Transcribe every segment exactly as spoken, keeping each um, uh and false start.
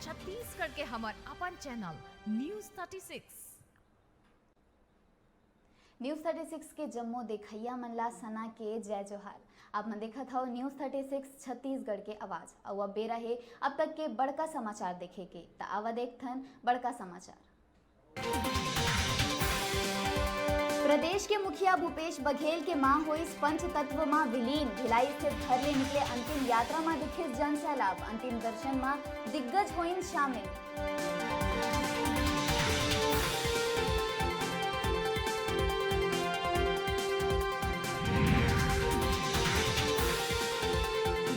छत्तीसगढ़ के हमर अपन channel news thirty six. News thirty six के जम्मो देखइया मन ला सना के जय जोहार। आप मन देखत हव न्यूज़ थर्टी सिक्स छत्तीसगढ़ के आवाज। अउ अब बेरा हे अब तक के बड़का समाचार देखे के, त आवा देखथन बड़का समाचार। प्रदेश के मुखिया भूपेश बघेल के मां होइस पंच तत्व म विलीन, भिलाई स्थित घर ले निकले अंतिम यात्रा म दिखिस जन सैलाब, अंतिम दर्शन म दिग्गज होइन शामिल।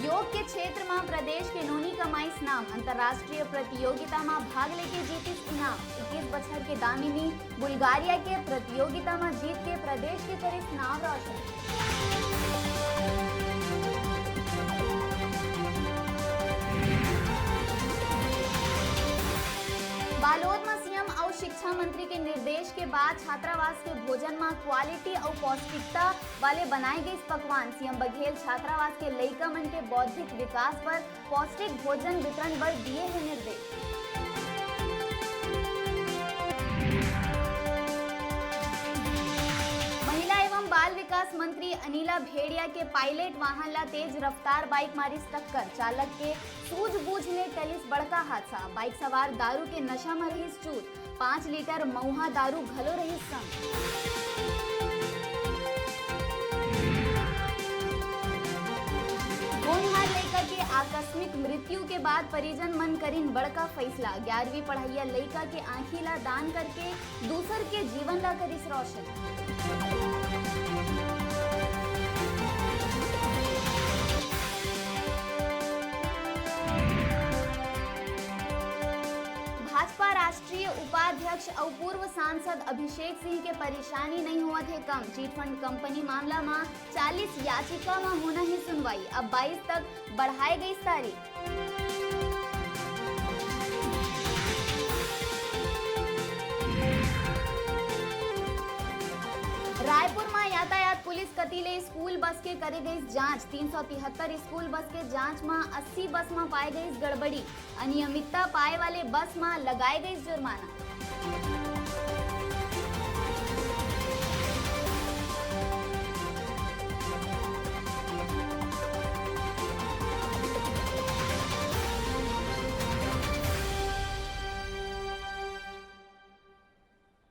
योग के क्षेत्र म प्रदेश के नोनी कमाइस नाम, अंतर्राष्ट्रीय प्रतियोगिता म भाग लेके जीतिस इनाम। इक्कीस बछर के दामिनी बुल्गारिया के प्रतियोगिता म जीत के प्रदेश के करिस नाम रोशन। बालोद म सीएम अउ शिक्षा मंत्री के निर्देश के बाद छात्रावास के भोजन म क्वालिटी अउ पौष्टिकता वाले बनाए गइस पकवान। सीएम बघेल छात्रावास के लइका मन के बौद्धिक विकास बर पौष्टिक भोजन वितरण बर दिए हे निर्देश। महिला एवं बाल विकास मंत्री अनिला भेड़िया के पायलट वाहन ला तेज रफ्तार बाइक मारिस टक्कर, चालक के सूझबूझ ले टलिस बड़का हादसा, बाइक सवार दारू के नशा म रहिस चूर, पाँच लीटर मऊहा दारू घलो रहिस संग। होनहार लइका के आकस्मिक मृत्यु के बाद परिजन मन करिन बड़का फैसला, ग्यारहवीं पढ़इया लइका के आंखी ला दान करके दूसर के जीवन ला करिस रोशन। भाजपा राष्ट्रीय उपाध्यक्ष अउ पूर्व सांसद अभिषेक सिंह के परेशानी नइ होवत हे कम। चिट फंड कंपनी मामला म चालीस याचिका म होना हे सुनवाई, अब बाईस तक बढ़ाए गइस तारीख। रायपुर म यातायात पुलिस कति ले स्कूल बस के करे गइस जांच। तीन सौ तिहत्तर स्कूल बस के जांच म अस्सी बस म पाए गइस गड़बड़ी। अनियमितता पाए वाले बस म लगाए गइस जुर्माना।